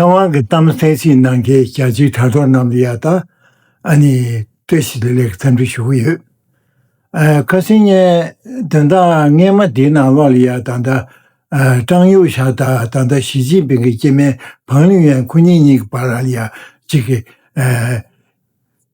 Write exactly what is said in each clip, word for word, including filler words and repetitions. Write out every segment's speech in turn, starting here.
ཚེ་དབང་གི་གཏམ་གསན་གཟིགས་གནང་མཁན་རྒྱ་ཆེའི་དྲ་གྲོགས་རྣམས་ལ་ཡ་ད་ཨ་ནི་བཀྲ་ཤིས་བདེ་ལེགས་འཚམས་འདྲི་ཞུ་གི་ཡོད། ཨ་ཁ་སང་ངས་དོན་དག་སྔས་མ་དེའི་ནང་ལོགས་ལ་ཡ་ད་ལྟ་ཨ་ཀྲང་ཡུང་ཞའོ་དང་ད་ལྟ་ཞི་ཅིན་ཕིང་གི་སྐྱེ་དམན་ཕང་ལིང་ཡོན་ཁོ་གཉིས་གཉིས་ཀྱི་བར་ལ་ཡ་གཅིག་གི་ཨ་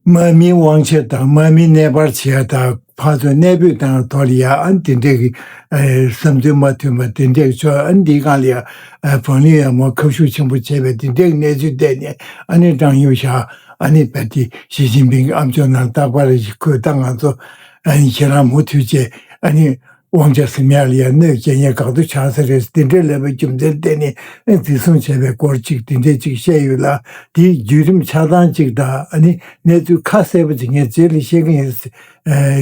དམག་མིའི་དབང་ཆ་དང་དམག་མིའི་གནས་སྤར་བྱེད་ཡ་དང་ཕར་ཚུར་གནས་སྤོས་བཏང་ཡ་ཐོག་ལ་ཡ་ཨ་ནི་དེ་འདྲས་ཀྱི་ཨ་བསམ་ཚུལ་མ་མཐུན་པ་དེ་འདྲས་ཀྱི་ཆོག་ཨ་ནི་འདིའི་སྒང་ལ་ཡ་ཨ་ཕང་ལིང་ཡོན་མོ་ཁ་ཤུགས་ཆེན་པོ་བྱས་པའི་དེ་འདྲས་ཀྱི་གནས་ཚུལ་བལྟས་ནས་ཨ་ནི་ཀྲང་ཡུང་ཞའོ་ཨ་ནི་བལ་ཏི་ཞི་ཅིན་ཕིང་གི་ཨ་མཆོག་ནང་རྟག་པར་ཞིག་ཁོས་ད་ང་ཚོ་ཨ་ནི་ཁྱེད་རང་མུ་མཐུད་བྱས་ཨ་ནི་དབང་ཆ་ཟིན་ཡག་ལ་ཡ་གནོད་སྐྱེལ་ཉེན་ཁག་ཏུ་ཆགས་ས་རེད། དེ་འདྲའི་ལབ་པའི་རྒྱུ་མཚན་བརྟེན་ནས་འཛིན་བཟུང་བྱས་པའི་སྐོར་ཅིག་དེ་འདྲའི་ཅིག་བཤད་ཡོད་ལ། དེའི་བརྒྱུད་རིམ་ཆགས་སྟངས་ཅིག་དང་ཨ་ནི་གནས་ཚུལ་ཁ་གསལ་པོ་ཅིག་ངས་རྗེས་ལ་བཤད་ཀྱི་ཡིན་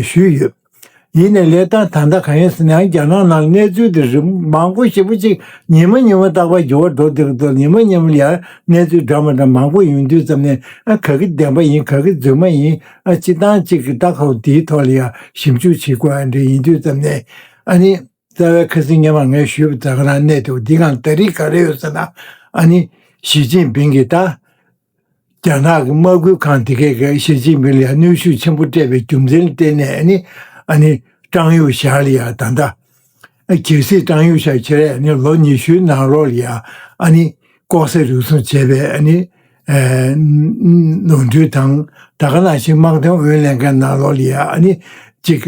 ཞུས་ཡོད། ཡིན་ནའི་ལས་སྟངས་ད་ལྟ་གང་ཡིན་ཟེར་ན་ཡང་རྒྱ་ནག་ནང་གནས་ཚུལ་དེ་རིམ་མང་པོ་ཞེ་པོ་ཅིག་ཉི་མ་ཉི་མ་རྟག་པར་འགྱུར་བ་འགྲོ་བསྡད་ཀྱི་འདུག་ཉི་མ་ཉི་མ་ལ་ཡང་གནས་ཚུལ་འདྲ་མ་འདྲ་མང་པོ་ཡོང་དུས་ཙམ་ནས་ཨ་ག་གི་བདེན་པ་ཡིན་ག་གི་རྫུན་མ་ཡིན། ཨ་སྤྱི་བཏང་གཅིག་གི་ལྟ་ཁ་བ་དེའི་ཐོག་ལ་ཡང་ཞིབ་འཇུག་བྱེད་དགོས་ཨ་འདྲ་ཡིན་དུས་ཙམ་ནས་ཨ་ནི་རྩ་བའི་ཁ་སང་སྔོན་མ་ངས་ཞུས་པ་ད་ག་རང་གནས་ཐུབ་འདི་གང་ད་རེས་ག་རེ་ཡོད་ཟེར་ན་ཨ་ནི་ཞི་ཅིན་ཕིང་གིས་ད་རྒྱ་ནག་གི་དམག་ཁུལ་ཁང་དེ་གས་ཀྱི་ཞི་ཅིན་ཕིང་ལ་ཡང་གནོན་ཤུགས་ཆེན་པོ་སྤྲད་པའི་རྒྱུ་མཚན་ལ་བརྟེན་ནས་ཨ་ནི་ཨ་ནི་ཀྲང་ཡུང་ཞའོ་ལ་ཡང་ད་ལྟ་གལ་སྲིད་ཀྲང་ཡུང་ཞའོ་ཁྱེད་རས་ཨ་ནི་ལོ་ཉི་ཤུའི་ནང་ལོགས་ལ་ཡང་ཨ་ནི་ལྐོག་ཟ་རུལ་སུངས་བྱས་པའི་ཨ་ནི་ཨ་ནོར་འཁྲུལ་དང་ད་ག་ནང་བཞིན་དམག་དོན་ཨུ་ཡོན་ལྷན་ཁང་ནང་ལོགས་ལ་ཡང་ཨ་ནི་གཅིག་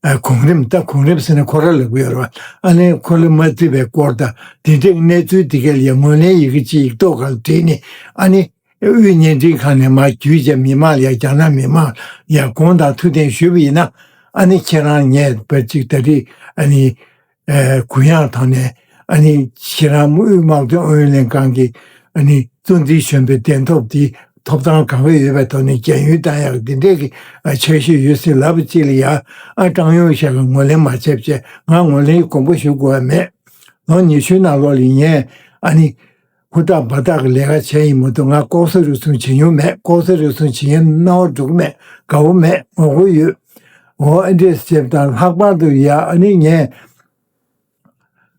ཨ་གོང་རིམ་ད་གོང་རིམ་ཟེར་ན་ཁོ་ར་ལབ་ཀྱི་ཡོད་རེད་བ། ཨ་ནི་ཁོ་ལ་མ་བརྩི་བའི་སྐོར་དང་དེ་འདྲའི་གནས་ཚུལ་དེ་གས་ལ་ཡང་ངོས་ལེན་ཡི་གེ་གཅིག་ཡིག་ཐོག་སྒང་ལ་བྲིས་ནས་ཨ་ནི་དབུས་བརྙན་འཕྲིན་ཁང་ནས་མར་བརྒྱུད་བྱས་མི་མང་ལ་ཡང་རྒྱ་ནག་མི་མང་ལ་ཡང་དགོངས་དག་ཐུགས་བདེན་ཞུས་པ་ཡིན་ན་ཨ་ནི་ཁྱེད་རང་ངས་བར་གཅིག་ད་རེས་ཨ་ནི་ཨ་གུ་ཡངས་ཐོག་ནས་ཨ་ནི་ཁྱེད་རང་དབུས་དམག་དོན་ཨུ་ཡོན་ལྷན་ཁང་གི་ཨ་ནི་གཙོ་འཛིན་གཞོན་པའི་གདན་ཐོབ་དེ་ཐོབ་ཐང་གང་ག་ཡོད་པའི་ཐོག་ནས་རྒྱན་ཡོལ་བཏང་ཡག་འདི་འདྲས་ཀྱི་ཨ་འཆར་གཞི་ཡོད་ཟེར་ལབ་པ་ཅིག་ལ་ཡང་ཨ་ཀྲང་ཡུང་ཞའོ་གིས་ངོས་ལེན་མ་བྱས་པ་བྱས་ང་ངོས་ལེན་དགོངས་པ་ཞུ་དགོས་པ་མེད། ལོ་ཉི་ཤུའི་ནང་ལོགས་ལ་ངས་ཨ་ནི་ཧུར་ཐག་འབད་ཐག་གི་ལས་ཀ་བྱས་ཡིན་མ་གཏོགས་ང་ལྐོག་ཟ་རུལ་སུངས་བྱེད་མྱོང་མེད། ལྐོག་ཟ་རུལ་སུངས་བྱེད་ཡ་སྣང་བ་འགྲོ་གི་མེད། དགའ་བོ་མེད། ངོ་རྒོལ་ཡོད། འོ་ཨ་འདྲས་བྱས་པ་དང་ལྷག་པར་དུ་ཡ་ཨ་ནི་ངས་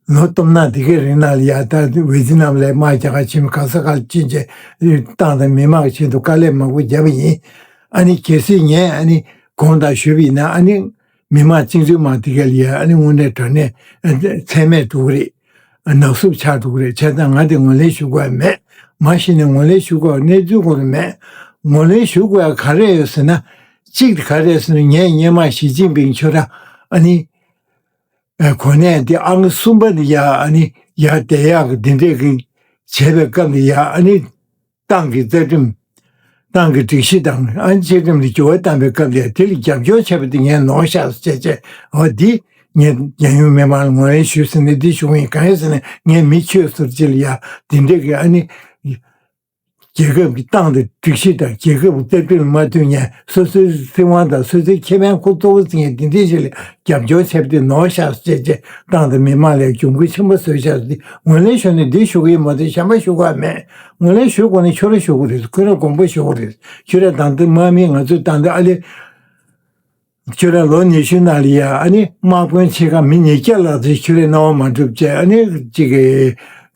ལོ་སྟོང་ཕྲག་དེ་གའི་རིང་ནང་ལ་ཡ་ད་ཝེ་ཐི་ནམ་ལ་དམག་རྒྱག་ག་ཕྱིན་ག་ས་ག་ལ་ཕྱིན་བྱས་ཏང་དང་མི་མང་གི་ཆེད་དུ་དཀའ་ལས་མང་པོ་བརྒྱབ་པ་ཡིན། ཨ་ནི་གལ་སྲིད་ངས་ཨ་ནི་དགོངས་དག་ཞུས་པ་ཡིན་ན་ཨ་ནི་མི་མང་བཅིངས་འགྲོལ་དམག་དེ་ག་ལ་ཡ་ཨ་ནི་དངོས་གནས་དྲང་གནས་ཨ་ཚད་མེད་འགྲོ་གི་རེད། ནག་སུབ་ཆགས་འགྲོ་གི་རེད། བྱས་ཙང་ང་དེ་ངོས་ལེན་ཞུ་དགོས་ཡ་མེད། མ་གཞི་ནས་ངོས་ལེན་ཞུ་དགོས་ཡ་གནས་ཚུལ་ཁོ་རང་མེད། ངོས་ལེན་ཞུ་དགོས་ཡ་ག་རེ་ཡོད་ཟེར་ན། གཅིག་དེ་ག་རེ་ཟེར་ན་ངས་སྔོན་མ་ཞི་ཅིན་ཕིང་ཁྱོད་རང་ཨ་ནི་ཨ་གོ་གནས་དེ་ཨང་གསུམ་པ་དེ་ཡ་ཨ་ནི་ཡར་བསྡད་ཡག་གི་འདི་འདྲས་ཀྱི་བྱས་པའི་སྐབས་དེ་ཡ་ཨ་ནི་ཏང་གི་རྩ་ཁྲིམས། ཏང་གི་སྒྲིག་གཞི་དང་ཨ་ནི་བཅའ་ཁྲིམས་ལ་འགྱུར་བ་བཏང་པའི་སྐབས་ལ་དེ་ལ་རྒྱབ་སྐྱོར་བྱས་པ་དེ་ངས་ནོར་ཤག་ཟེར་བྱས་བྱས་འོ་འདི་ངས་རྒྱལ་ཡོངས་མི་མང་ལ་ངོས་ལེན་ཞུས་ཟིན་ནས་འདི་ཞུ་གི་ཡིན། གང་ཡིན་ཟེར་ན་ངས་མི་ཆོས་ཟུར་གཅིག་ལ་ཡ་འདི་འདྲས་ཀྱི་ཨ་ནི་རྒྱལ་ཁབ་ཀྱི་ཏང་དང་སྒྲིག་གཞི་དང་རྒྱལ་ཁབ་ཀྱི་རྩ་ཁྲིམས་ལ་མ་མཐུན་ནས་སོ་སོའི་སྲིད་དབང་དང་སོ་སོའི་ཁེ་ཕན་ཁོ་གཙོ་བོ་བརྩི་མཁན་འདི་འདྲས་ཞིག་ལ་རྒྱབ་སྐྱོར་བྱས་པ་དེ་ནོར་ཤག་ཟེར་བྱས་ཏང་དང་མི་མང་ལ་གྱོང་གུན་ཆེན་པོ་བཟོས་ཤག་ཟེར་ངོས་ལེན་ཞུས་ནས་འདི་ཞུ་གི་ཡིན་མ་གཏོགས་གཞན་པ་ཞུ་གི་མེད། ངོས་ལེན་ཞུ་དགོས་ན་ཁྱོད་རང་ཞུ་དགོས་རེད། ཁྱོད་རང་དགོངས་པ་ཞུ་དགོས་རེད། ཁྱོད་རང་དང་དེ་དམག་མི་ང་ཚོས་བཏང་དེ་ཨ་ལེ། ཁྱོད་རང་ལོ་ཉི་ཤུ་ནང་ལ་ཡ་ཨ་ནི་དམག་དཔོན་ཆེ་ཁག་མི་ཉིས་བརྒྱ་ལྷག་ཙམ་ཁྱོད་རང་རྣ་བ་མ་འགྲུབ་བྱས་ཨ་ནི་གཅིག་གི་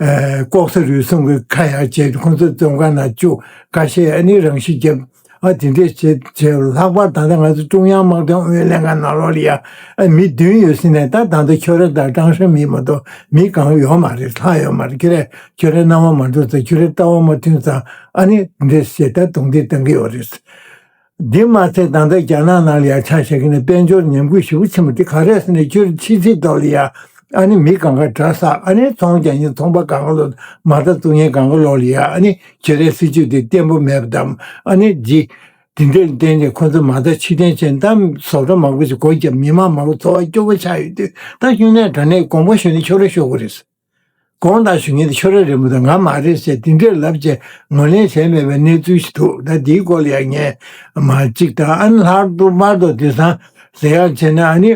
ཨ་ལྐོག་ཟ་རུལ་སུངས་ཀྱི་ཁ་ཡར་བྱས་ཁོང་ཚོ་བཙོན་ཁང་ནང་བཅུག་ཁ་ཤས་ཨ་ནི་རང་ཤི་བརྒྱབ། ཨ་དེ་འདྲས་བྱས་བྱས་ལྷག་པར་ད་ལྟ་ང་ཚོ་ཀྲུང་དབྱང་དམག་དོན་ཨུ་ཡོན་ལྷན་ཁང་ནང་ལོགས་ལ་ཡ་ཨ་མི་བདུན་ཡོད་ཟེར་ནས་ད་ད་ལྟ་ཁྱོད་རང་དང་ཀྲང་ཧྲེང་མིན་མ་གཏོགས་མི་གང་ཡོད་མ་རེད། ལྷག་ཡོད་མ་རེད། ཁྱོད་རང་ཁྱོད་རང་རྣ་བ་མ་འགྲོ་ཚེ་ཁྱོད་རང་ལྟ་བ་མ་མཐུན་ཙང་ཨ་ནི་འདྲས་བྱས་ད་རྡུང་རྡེག་བཏང་གི་ཡོད་རེད། འདི་མ་ཚད་ད་ལྟ་རྒྱ་ནག་ནང་ལ་ཡ་ཆ་བཞག་གི་ནས་དཔལ་འབྱོར་ཉམས་རྒུད་ཞེ་པོ་ཕྱིན་པ་འདི་ག་རེ་ཟེར་ནས་ཁྱོད་ཕྱི་སྲིད་ཐོག་ལ་ཡ་ཨ་ནི་མི་གང་ག་དགྲ་བསགས། ཨ་ནི་ཚོང་རྒྱག་མཁན་ཚོང་པ་གང་ག་ལོ་མ་རྩ་བཙུགས་མཁན་གང་ག་ལོ་ལ་ཡ་ཨ་ནི་ཁྱོད་རའི་སྲིད་ཇུས་འདི་བརྟན་པོ་མེད་པ་དང་ཨ་ནི་འདི་འདི་འདྲས་བརྟེན་ནས་ཁོ་ཚོ་མ་རྩ་ཕྱིར་འཐེན་བྱས་ད་བཟོ་གྲྭ་མང་པོ་ཞིག་སྒོ་བརྒྱབ་མི་མང་མང་པོ་འཚོ་བ་སྐྱོ་པོ་ཆགས་ཡོད་དུས་ད་ཡོང་ནས་དྲང་གནས་དགོངས་པ་ཞུས་ནས་ཁྱོད་ར་ཤོར་གི་རེད། དགོངས་དག་ཞུ་མཁན་དེ་ཁྱོད་རང་རེད་མ་གཏོགས་ང་མ་རེད་ཟེར་དེ་འདྲས་ལབ་བྱས་ངོས་ལེན་བྱས་མེད་པའི་གནས་ཚུལ་ཞིག་འདུག་ད་འདིའི་སྐོར་ལ་ཡང་ངས་མ་གཅིག་དང་ཨ་ནི་ལྷག་ཏུ་མར་དུ་དེང་སང་ཟེར་ཡག་བྱས་ན་ཨ་ནི་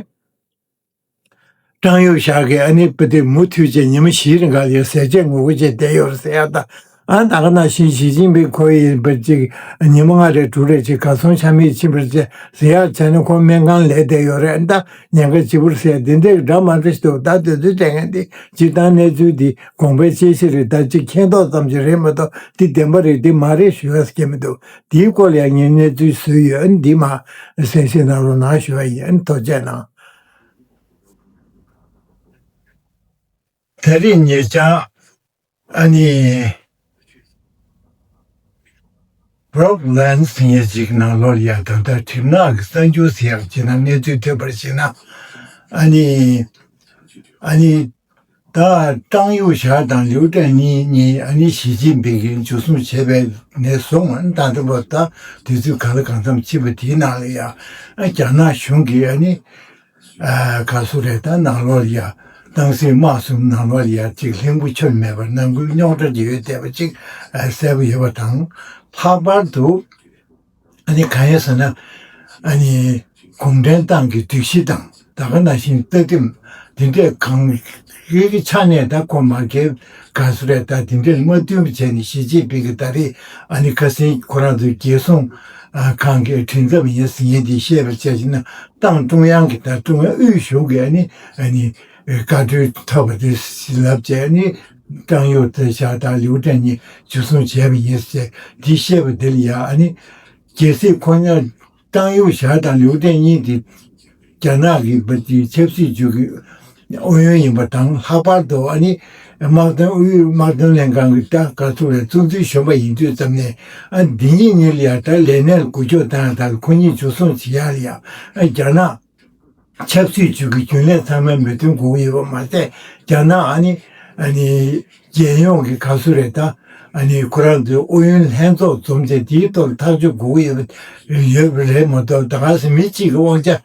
ཀྲང་ཡུང་ཞའོ་གིས་ཨ་ནི་བུ་དེ་མུ་མཐུད་བྱས་ཉི་མ་བཞིའི་རིང་ག་ལ་ཡང་ཟས་བཅད་ངོ་རྒོལ་བྱས་བསྡད་ཡོད་རེད་ཟེར་ཡག་དང་ ཨ་ད་ག་ནང་བཞིན་ཞི་ཅིན་ཕིང་ཁོ་ཡིན་པ་ཅིག་ཉི་མ་ལྔ་རེ་དྲུག་རེ་ཅིག་གར་སོང་ཆ་མེད་ཕྱིན་པར་བྱས་ཟེར་ཡག་བྱས་ན་ཁོ་སྨན་ཁང་ལས་བསྡད་ཡོད་རེད། ད་ཉེན་ཁ་ལྕི་པོར་སེལ་འདི་འདྲའི་འདྲ་མ་འདྲ་ཞིག་འདུག་ད་དུས་ཚོད་སྤྲད་མཁན་འདི་སྤྱིར་བཏང་གནས་ཚུལ་འདི་དགོངས་པའི་དཔྱད་གཞི་རེད། ད་ཅིག་མཁྱེན་རྟོགས་ཙམ་ཞིག་རེད་མ་གཏོགས་འདི་བདེན་པ་རེད་འདི་མ་རེད་ཞུ་ཡག་སྐྱེ་མི་འདུག་འདིའི་སྐོར་ལ་ཡང་ངས་གནས་ཚུལ་བཟོས་ཡོད། འདི་མ་གསན་བཞེས་གནང་རོགས་གནང་ཞུ་བ་ཡིན། ཐུགས་རྗེ་གནང་། ད་རེས་ཉེ་ཆར་ཨ་ནི་Brooklands་ཟེར་མཁན་ཅིག་ནང་ལོགས་ལ་ཡ་ད་ལྟ་གྲིབ་ནག་གི་གསར་འགྱུར་ཟེར་ཡག་ཅིག་ནང་གནས་ཚུལ་ཐོས་པར་བྱས་ན། ཨ་ནི་ཨ་ནི་ད་ཀྲང་ཡུང་ཞའོ་དང་ལིའུ་ཀྲེང་ཉིན་གཉིས་ཨ་ནི་ཞི་ཅིན་ཕིང་གིས་འཇུ་བཟུང་བྱས་པའི་ནས་བཟུང་ཨ་ནི་ད་ལྟ་བར་ད་དུས་ཚོད་གང་ལ་གང་འཚམ་ཕྱིན་པ་དེའི་ནང་ལ་ཡ་ཨ་རྒྱ་ནག་གཞུང་གིས་ཨ་ནི། ཨ་ག་སུ་རེད། ད་ནང་ལོགས་ལ་ཡ་སྣང་སྲིད་དམག་གསུམ་ནང་ལོགས་ལ་ཡ་ཅིག་ལྷུན་པོ་ཆུ་མེད་པར་ནང་ཁུལ་རྙོག་དྲ་ཅིག་ཡོད་བསྡད་པ་ཅིག་ཨ་གསལ་པོ་ཡོད་པ་དང་། ལྷག་པར་དུ་ཨ་ནི་གང་ཡིན་ཟེར་ན། ཨ་ནི་གུང་ཁྲན་ཏང་གི་སྒྲིག་གཞི་དང་ད་ག་ནང་བཞིན་རྩ་ཁྲིམས་འདི་འདྲས་གང་གི་ཆ་ནས་ད་ཁོ་མ་འགལ་ག་སུ་རེད། ད་འདི་འདྲས་མ་མཐུན་པ་བྱས་ནས་ཞི་ཅིན་ཕིང་གིས་ད་རེས་ཨ་ནི་ཁ་སང་ཁོ་རང་ཚོའི་རྒྱལ་སྲུང་ཨ་ཁང་གི་མགྲིན་ཚབ་ཡིན་ཟེར་མཁན་དེས་བཤད་པ་བྱས་ན། ཏང་ཀྲུང་དབྱང་གི་དང་ཀྲུང་དབྱང་དབུས་གཞུང་གི་ཨ་ནི་ཨ་ནི་བཀའ་འཁྲོལ་ཐོབ་པ་དེ་ལབ་བྱས། ཨ་ནི་ཀྲང་ཡུང་ཞའོ་དང་ལིའུ་ཀྲེང་གཉིས་འཇུ་བཟུང་བྱས་པ་ཡིན་ཟེར་འདི་བཤད་པ་དེ་ལ་ཡ་ཨ་ནི་གལ་སྲིད་ཁོ་གཉིས་ཀྲང་ཡུང་ཞའོ་དང་ལིའུ་ཀྲེང་གཉིས་དེ་རྒྱ་ནག་གི་བ་དེ་ཆབ་སྲིད་ཅུས་ཀྱི་ཨུ་ཡོན་ཡིན་པ་དང་། ལྷག་པར་དུ་ཨ་ནི་དམག་དོན་དབུས་དམག་དོན་ལྷན་ཁང་གི་ད་ག་ཚོད་རེད། གཙོ་འཛིན་གཞོན་པ་ཡིན་དུས་ཙམ་ནས་ཨ་འདི་གཉིས་གཉིས་ལ་ཡ་ད་ལས་གནས་ལ་འགུལ་སྐྱོད་བཏང་ཡ་དང་ཁོ་གཉིས་འཇུ་བཟུང་བྱེད་ཡ་ལ་ཡ་ཨ་རྒྱ་ནག་ཆབ་སྲིད་ཅུས་ཀྱི་རྒྱུན་ལས་ཚང་མའི་མོས་མཐུན་དགོས་ཀྱི་ཡོད་པ་མ་ཟད། རྒྱ་ནག་ཨ་ནི་ཨ་ནི་རྒྱལ་ཡོངས་ཀྱི་ག་སུ་རེད། ད་ཨ་ནི་ཁོ་རང་ཚོའི་ཨུ་ཡོན་ལྷན་ཚོགས་འཛོམས་ཚེ་དེའི་ཐོག་ལ་ཐག་གཅོད་དགོས་ཀྱི་ཡོད་པ་ཡོད་པ་རེད་མ་གཏོགས། ད་ག་སེ་མི་གཅིག་གི་དབང་ཆ་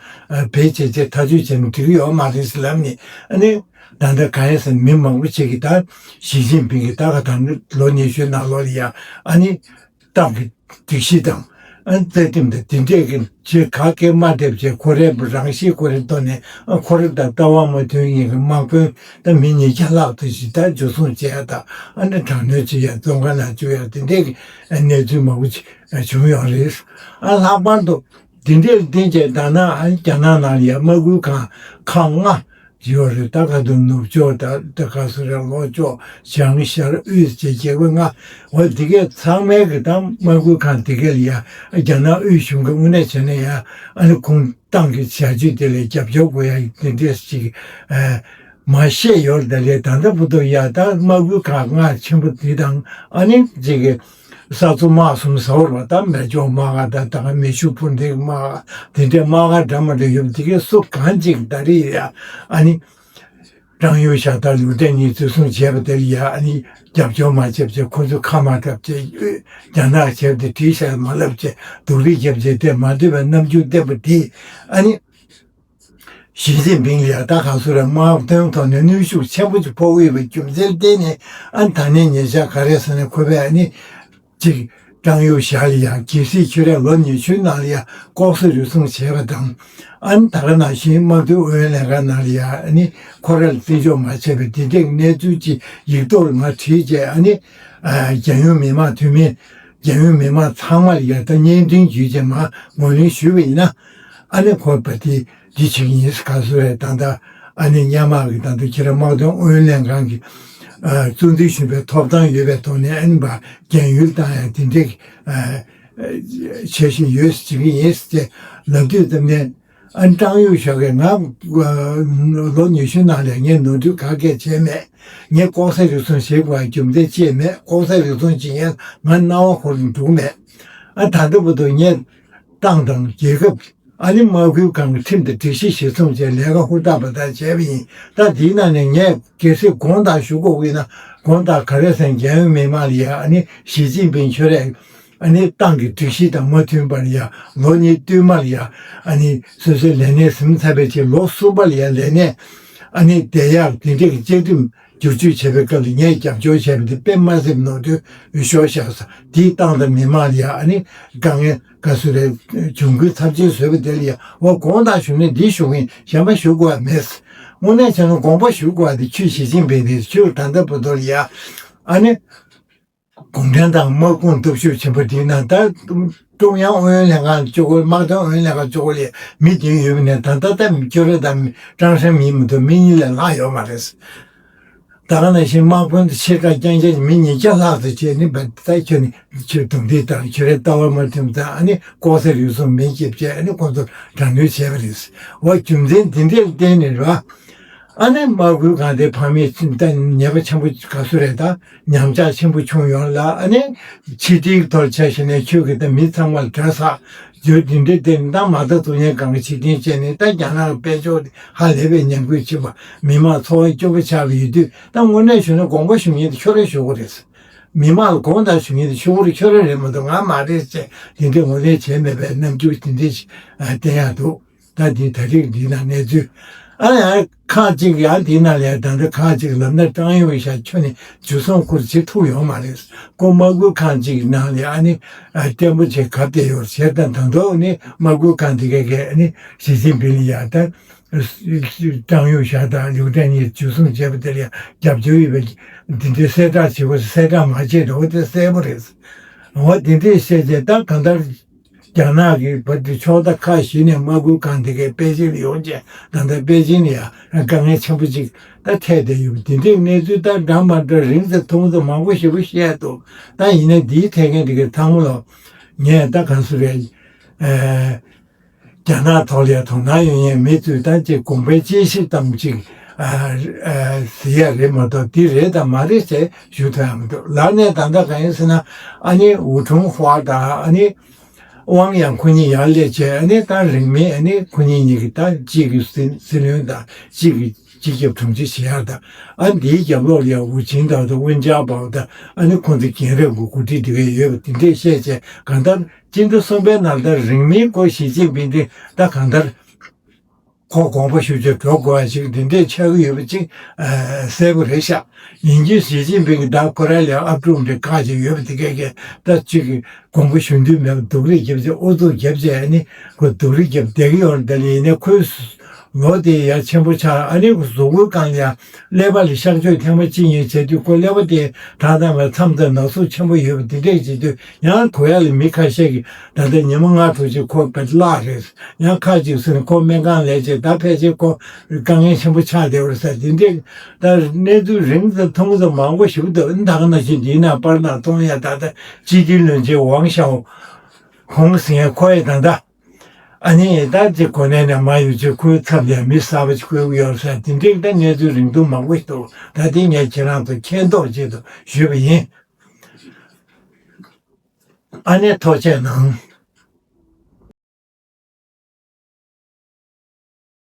བེད་སྤྱད་བྱས་ཐག་གཅོད་བྱས་ན་འགྲིག་གི་ཡོད་མ་རེད་ཟེར་ལབ་ནས། ཨ་ནི་ད་ལྟ་གང་ཡིན་ཟེར་ན་མི་མང་པོ་ཅིག་གིས་ད་ཞི་ཅིན་ཕིང་གིས་ད་ག་ད་ལོ་ཉི་ཤུའི་ནང་ལོགས་ལ་ཡ་ཨ་ནི། ཏང་གི་སྒྲིག་གཞི་དང་། ཨ་རྩ་ཁྲིམས་དང་དེ་འདྲས་ཀྱི་ཆེད་ག་གེ་མ་འདེབས་བྱས། ཁོ་རའི་རང་གཤིས་ཁོ་རའི་ཐོག་ནས་ཨ་ཁོ་ར་དང་ལྟ་བ་མ་མཐུན་མཁན་གྱི་དམག་དཔོན་ད་མི་ཉིས་བརྒྱ་ལྷག་ཙམ་ཞིག་ད་འཇུ་བཟུང་བྱས་ཡ་དང་། ཨ་ནི་དྲག་གནོན་བྱེད་ཡ་བཙོན་ཁང་ནང་བཅུག་ཡ་དེ་འདྲས་ཀྱི་གནས་ཚུལ་མང་པོ་ཅིག་བྱུང་ཡོད་རེད། ཨ་ལྷག་པར་དུ་དེ་འདྲས་བསྟན་བྱས་ད་ནང་ཨ་རྒྱ་ནག་ནང་ལ་ཡ་དམག་ཁུལ་ཁང་ཁག་ལྔ། ཡོད་རེད། ད་ག་དུང་ནུབ་ཕྱོགས་ད་ད་ག་སུ་རེད། ལྷོ་ཕྱོགས་བྱང་ཤར་དབུས་བཅས་རྒྱལ་ཁབ་ལྔ། འོ་འདི་གས་ཚང་མའི་གི་ད་དམག་ཁུལ་ཁང་འདི་གས་ལ་ཡ་རྒྱ་ནག་དབུས་གཞུང་གི་དངོས་གནས་བྱས་ན་ཡ་ཨ་ནི་ཁོང་ཏང་གི་བྱ་སྤྱོད་དེ་ལ་རྒྱབ་སྐྱོར་དགོས་ཡ་དེ་འདྲས་ཅིག་ཨ་མ་བཤད་ཡོད་རེད། ད་ལས་ད་ལྟ་བར་དུ་ཡ་ད་དམག་ཁུལ་ཁང་ལྔ་ཆེན་པོ་འདི་དང་ཨ་ནི་ཅིག་གི་ས་མཚོ་དམག་གསུམ་ཟེར་བ་ད་མེ་སྒྱོགས་དམག་སྒར་ད་ད་ག་མེ་ཤུགས་འཕུར་མདེལ་དམག་སྒར་དེ་འདྲའི་དམག་སྒར་འདྲ་མི་འདྲ་ཡོད་པ་དེ་གས་སུ་གང་ཅིག་ད་རེས་ཡ་ཨ་ནི། ཀྲང་ཡུང་ཞའོ་དང་ལིའུ་ཀྲེང་གཉིས་འཛིན་བཟུང་བྱས་པ་དེ་ལ་ཡ་ཨ་ནི་རྒྱབ་སྐྱོར་མ་བྱས་པ་བྱས། ཁོ་ཚོས་ཁ་མ་བྲལ་བྱས། རྒྱ་ནག་བྱས་པ་དེ་བྲིས་ཤག་མ་ལབ་བྱས། སྡུག་རུས་བརྒྱབ་བྱས། དེ་མ་འདོད་པའི་རྣམ་འགྱུར་བསྟན་པ་དེས་ཨ་ནི་ཞི་ཅིན་ཕིང་ལ་ཡ་ད་ག་སུ་རེད། དམག་དོན་ཐོག་ནས་གནོན་ཤུགས་ཆེན་པོ་ཅིག་ཕོག་ཡོད་པའི་རྒྱུ་མཚན་བརྟེན་ནས་ཨ་ནི་ད་ནས་ཉེ་ཆར་ག་རེ་ཟེར་ན་ཁོ་པས་ཨ་ནི། གཅིག་ཀྲང་ཡུང་ཞའོ་ལ་ཡང་གལ་སྲིད་ཁྱོད་རས་ལོ་ཉི་ཤུའི་ནང་ལ་ཡང་ལྐོག་ཟ་རུལ་སུངས་བྱས་པ་དང་། ཨ་ནི་ད་ག་ནང་བཞིན་དམག་དོན་ཨུ་ཡོན་ལྷན་ཁང་ནང་ལ་ཡང་ཨ་ནི་ཁོ་ར་ལ་བརྩི་འཇོག་མ་བྱས་པའི་དེ་འདྲའི་གནས་ཚུལ་ཅིག་ཡིག་ཐོག་ལ་ང་བྲིས་རྗེས། ཨ་ནི་ཨ་རྒྱལ་ཡོངས་མི་མང་འཐུས་མི་རྒྱལ་ཡོངས་མི་མང་ཚང་མ་ལ་ཡང་ད་བརྙན་འཕྲིན་བརྒྱུད་རྗེས་མར་ངོས་ལེན་ཞུས་པ་ཡིན་ན། ཨ་ནི་ཁོ་པ་དེ་འདི་བྱེད་ཀྱི་ཡིན་ཟེར། ག་སུ་རེད། ད་ལྟ་ཨ་ནི་སྔོན་མ་གི་ད་ལྟ་ཁྱེད་རང་དམག་དོན་ཨུ་ཡོན་ལྷན་ཁང་གི་ཨ་གཙོ་འཛིན་གཞོན་པའི་ཐོབ་ཐང་ཡོད་པའི་ཐོག་ནས་ཨ་ནི་བར་རྒན་ཡོལ་བཏང་ཡ་དེ་འདྲའི་ཨ་བྱེད་བཞིན་ཡོད་ཟེར་གྱི་ཡིན་ཟེར་ལབ་དུས་ཙམ་ནས། ཨ་ནི་ཀྲང་ཡུང་ཞའོ་གིས་ང་ཨ་ལོ་ཉི་ཤུ་ནང་ལ་ངས་ནོར་འཁྲུལ་ག་གས་བྱས་མེད། ངས་ལྐོག་ཟ་རུལ་སུངས་བྱེད་དགོས་པའི་རྒྱུ་མཚན་ཅི་ཡང་མེད། ལྐོག་ཟ་རུལ་སུངས་བྱེད་མཁན་ང་སྣང་བ་ཁོ་རང་འདུག་མེད། ཨ་ད་ལྟ་བར་དུ་ངས་ཏང་དང་རྒྱལ་ཁབ། ཨ་ནི་དམག་ཁུལ་ཁང་གི་ཁྲིམས་དང་སྒྲིག་གཞི་གཞིར་བཟུང་བྱས་ལས་ཀ་ཧུར་ཐག་པ་ཐག་བྱས་པ་ཡིན། ད་འདིའི་ནང་ནས་ངས་གལ་སྲིད་དགོངས་དག་ཞུ་དགོས་ཀྱི་ཡིན་ན། དགོངས་དག་ག་རེ་ཟེར་ན། རྒྱལ་ཡོངས་མི་མང་ལ་ཡ་ཨ་ནི་ཞི་ཅིན་ཕིང་ཁྱོད་རས་ཨ་ནི་ཏང་གི་སྒྲིག་གཞི་དང་མ་མཐུན་པར་ཡ་ལོ་གཉིས་བསྟུད་མར་ཡ་ཨ་ནི་སོ་སོའི་ལས་གནས་ཟིན་ཚར་བའི་རྗེས་ལོ་གསུམ་པ་ལ་ཡ་ལས་གནས་ཨ་ནི་བསྡད་ཡག་དེ་འདྲའི་བཅའ་ཁྲིམས་བསྒྱུར་བཅོས་བྱེད་པའི་སྐབས་ལ་ངས་རྒྱབ་སྐྱོར་བྱས་པ་འདི་དཔེ་མ་སྲིད་ནོར་འཁྲུལ་ཤོར་ཤག་ཟེར། དེས་ཏང་དང་མི་མང་ལ་ཡ་ཨ་ནི་དཀའ་ངལ་ག་ཚོད་རེད། གྱོང་གུན་ཚབས་ཆེན་བཟོས་པ་དེ་ལ་ཡ་འོ་དགོངས་དག་ཞུ་ནས་འདི་ཞུ་གི་ཡིན། གཞན་པ་ཞུ་དགོས་པ་མེད། དངོས་གནས་བྱས་ན་དགོངས་པ་ཞུ་དགོས་པ་དེ་ཁྱོད་ཞི་ཅིན་ཕིང་རེད། ཁྱོད་ད་ལྟ་བར་དུ་ལ་ཡ་ཨ་ནི། གུང་ཁྲན་ཏང་དམག་དཔུང་སྟོབས་ཤུགས་ཆེན་པོ་འདི་ནང་ད་ཀྲུང་དབྱང་ཨུ་ཡོན་ལྷན་ཁང་གཅིག་པོ། དམག་དོན་ཨུ་ཡོན་ལྷན་ཁང་གཅིག་པོ་ལ་མི་བདུན་ཡོད་པ་ནས། ད་ལྟ་ད་ཁྱོད་རང་དང་ཀྲང་ཧྲེང་མིན་མ་གཏོགས་མི་གཉིས་ལས་ལྷག་ཡོད་མ་རེད། ད་ག་ནང་བཞིན་དམག་དཔོན་དང་ཕྱེད་ཀ་རྐྱང་རྐྱང་མི་ཉིས་བརྒྱ་ལྷག་ཙམ་བྱས་ནས། ད་ཁྱོད་ནི་ཁྱོད་རྡུང་རྡེག་དང་། ཁྱོད་རའི་ལྟ་བ་མ་མཐུན་ཙང་ཨ་ནི་ལྐོག་ཟ་རུལ་སུངས་མི་བྱེད་བྱས་ཨ་ནི་ཁོང་ཚོར་དྲག་གནོན་བྱས་པ་རེད། འོ་རྒྱུ་མཚན་འདི་འདྲས་བརྟེན་ནས་རེད་བ། ཨ་ནི་དམག་ཁུལ་ཁང་དེ་ཕ་མེས་ད་ཉེས་པ་ཆེན་པོ་ག་ཚོད་རེད། ད་ཉམས་ཆག་ཆེན་པོ་བྱུང་ཡོད་ལ། ཨ་ནི་ཕྱི་དྲིལ་ཐོག་ཆ་བཞག་ནས་ཁྱོད་ཀྱིས་ད་མི་ཚང་མ་ལ་གྲྭ་ས་བརྗོད་འདི་འདྲས་བསྟན། ད་མ་རྩ་འཛུགས་མཁན་སྒང་ག་ཕྱིར་འཐེན་བྱས་ནས། ད་རྒྱ་ནག་གི་དཔལ་འབྱོར་ཧ་ལས་པའི་ཉམས་རྒུད་ཕྱིན་པ། མི་མང་འཚོ་བ་སྐྱོ་པོ་ཆགས་པ་ཡོད་དུས། ད་དངོས་གནས་ཞུ་ན་དགོངས་པ་ཞུ་མཁན་དེ་ཁྱོད་རང་ཞུ་དགོས་རེད། མི་མང་ལ་དགོངས་དག་ཞུ་མཁན་དེ་ཁྱོད་རང་ཁྱོད་རང་རེད་མ་གཏོགས་ང་མ་རེད་ཅེས་དེ་འདྲའི་ངོས་ལེན་བྱས་མེད་པའི་རྣམ་འགྱུར་དེ་འདྲའི་ཞིག་བསྟན་ཡག་འདུག་ད་འདི་ད་རེས་འདིའི་ནང་གནས་ཚུལ། ཨ་ཡང་ཁག་ཅིག་ཡང་འདིའི་ནང་ལ་ཡང་ད་ལྟ་ཁག་ཅིག་ལབ་ན། ཀྲང་ཡུང་ཞའོ་ཁྱོན་ནས་འཇུ་བཟུང་ཁུར་བྱེད་ཐུབ་ཡོད་མ་རེད། ཁོ་དམག་ཁུལ་ཁང་ཅིག་ནང་ལ་ཨ་ནི་ཨ་བརྟན་པོ་བྱས་གབ་བསྡད་ཡོད་རེད། བྱས་ཙང་ད་དུང་ཨ་ནི་དམག་ཁུལ་ཁང་དེ་གས་ཀྱིས་ཨ་ནི་ཞི་ཅིན་ཕིང་ལ་ཡང་ད་ཀྲང་ཡུང་ཞའོ་དང་ལིའུ་ཀྲེང་གཉིས་འཇུ་བཟུང་བྱས་པ་དེ་ལ་ཡང་རྒྱབ་སྐྱོར་ཡོད་པའི་འདི་འདྲའི་གསལ་བསྒྲགས་བྱེད་དགོས། གསལ་བསྒྲགས་མ་བྱས་འགྲོ་བ་དེ་གསལ་པོ་རེད། འོ་དེ་འདྲས་བཤད་བྱས། ད་གང་ལྟར་རྒྱ་ནག་གི་བར་དུ་ཕྱོགས་མཐའ་ཁག་བཞི་ནས་དམག་ཁུལ་ཁང་དེ་གའི་པེ་ཅིན་ལ་ཡོང་བྱས། ད་ལྟ་པེ་ཅིན་ལ་ཡང་དཀའ་ངལ་ཆེན་པོ་ཅིག་ད་འཕྲད་བསྡད་ཡོད་པ། དེ་འདྲའི་གནས་ཚུལ་ད་འདྲ་མ་འདྲ་རིང་ཙམ་ཐུང་ཙམ་མང་པོ་ཞེ་པོ་བཤད་འདུག་ད་ཡིན་ན་འདིའི་ཐད་མཁན་དེ་གའི་ཚང་མ་ལ་ངས་ད་གང་ཟེར་རེད། ཨེ། རྒྱ་ནག་ཐོག་ལ་ཡང་དོ་སྣང་ཡོད་མཁན་མི་ཚོས་ད་ཅིག་དགོངས་པའི་དཔྱད་ཞིབ་ཙམ་ཅིག་ཨ་ཨ་ཟེར་ཡ་རེད་མ་གཏོགས། འདི་རེད་དང་མ་རེད་ཟེར་ཞུ་ཐུབ་ཡ་མི་འདུག་ལར་ནས་ད་ལྟ་གང་ཡིན་ཟེར་ན། ཨ་ནི་ཝུ་ཁྲུང་ཧྭ་དང་ཨ་ནི་ཝང་ཡང་ཁོ་གཉིས་ཡར་སླེབས་བྱས། ཨ་ནི་ད་རིང་མིན་ཨ་ནི་ཁོ་གཉིས་གཉིས་ཀྱིས་ད་གཅིག་གི་སྲིད་སྲིད་བློན་དང་གཅིག་གི་སྤྱི་ཁྱབ་དྲུང་ཆེ་བྱེད་ཡ་དང་། ཨ་འདིའི་རྒྱབ་ལོགས་ལ་ཡང་ཝུ་ཆིང་དང་ཝུན་ཅཱ་པའོ་དང་། ཨ་ནི་ཁོང་ཚོ་རྒན་རབས་ཀྱི་འགོ་ཁྲིད་འདི་ག་ཡོད་པ་འདི་འདྲས་བཤད་བྱས། གང་ལྟར་སྤྱི་ཟླ་གསུམ་པའི་ནང་ལྟར་རིང་མིན་ཁོ་ཞི་ཅིན་ཕིང་དེ་ད་གང་ལྟར་ཁོ་དགོངས་པ་ཞུ་བྱས་འགྲོ་དགོས་པ་ཞིག་འདི་འདྲས་ཆགས་ཀྱི་ཡོད་པ་ཅིག་ཨ་གསལ་པོ་རེད་ཤག་ཡིན་གྱི་ཞི་ཅིན་ཕིང་གིས་ད་ཁོ་རང་ལ་ཨབ་ཕྲུག་འདྲ་ཁག་ཅིག་ཡོད་པ་དེ་གས་ཀྱིས་ད་ཅིག་གི་དགོངས་པ་ཞུ་འདོད་མེད་པ་སྡུག་རུས་རྒྱབ་བྱས། ཨུ་ཚུགས་རྒྱབ་བྱས། ཨ་ནི་ཁོ་སྡུག་རུས་རྒྱབ་བསྡད་ཀྱི་ཡོད་རེད། ད་ལན་ཡིན་ནའི་ཁོའི་ལོ་དེ་ཡང་ཆེན་པོ་ཆགས། ཨ་ནི་གཟུགས་པོའི་སྒང་ལ་ཡང་ཀླད་པ་ལ་གཤག་བཅོས་ཐེངས་མ་གཅིག་གཉིས་བྱས་དུས། ཁོ་ཀླད་པ་དེ་ད་ལྟ་བར་མཚམས་མཚམས་ན་ཟུག་ཆེན་པོ་ཡོད་པ་འདི་འདྲས་བྱེད་དུས། ཡང་གོ་ཡ་ལ་མི་ཁ་ཤས་ཀྱིས་ད་ལྟ་ཉི་མ་ལྔ་དྲུག་ཅིག་ཁོ་བེད་བརླག་རེད། ཡང་ཁ་ཅིག་ཟེར་ན་ཁོ་སྨན་ཁང་ལས་བྱེད། ད་ཕལ་ཆེར་ཁོ་དཀའ་ངལ་ཆེན་པོ་ཆགས་བསྡད་པ་རེད་ཟེར། འདི་འདྲས་ད་གནས་ཚུལ་རིང་ཙམ་ཐུང་ཙམ་མང་པོ་ཞིག་འདུག་ད་ག་ནང་བཞིན་འདིའི་ནང་པར་ནང་མཐོང་ཡ། ད་ལྟ་སྤྱི་འཐུས་བློན་ཆེན་ཝང་ཞའོ་ཧུང་ཟེར་མཁན་ཁོ་ཡི་ད་ལྟ་ཨ་ནི་ད་ཅིག་གོ་གནས་ནས་མར་ཡོང་བྱས་ཁོའི་ཚབ་ལ་མི་གསར་པ་ཅིག་བསྐོས་ཀྱི་ཡོད་ཟེར། དེ་འདྲའི་ད་གནས་ཚུལ་རིང་ཐུང་མང་པོ་ཞིག་འདུག་ད་དེ་ངས་ཁྱེད་རང་ཚོ་མཁྱེན་རྟོགས་ཆེད་དུ་ཞུས་པ་ཡིན། ཨ་ནེ་ཐུགས་རྗེ་གནང་།